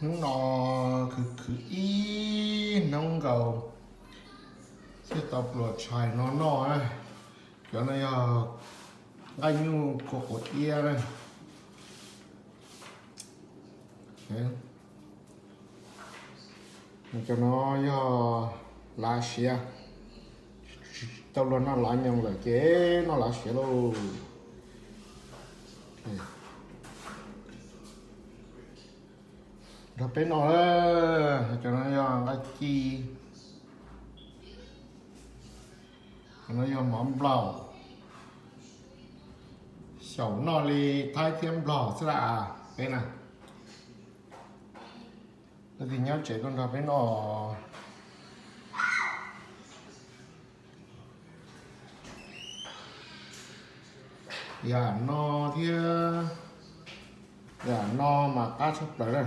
Hnub no khwv khwv ib hnub nkaus thiaj tau pluas tshais no noj na. Cov no yog nqaij nyuj kua quav iab na. Cov no yog lav siav, tau luag noj lav nyoos lawm ces noj lav siav lauj. Nrog peb noj, cov no yog nqaij ci, cov no yog mov nplaum. Xyaum noj li Thaib thiab Nplog xwb las peb na. Leej twg nyob tsev tuaj nrog peb noj. Yam no thiab, yam no mas qab tshaj plaws na.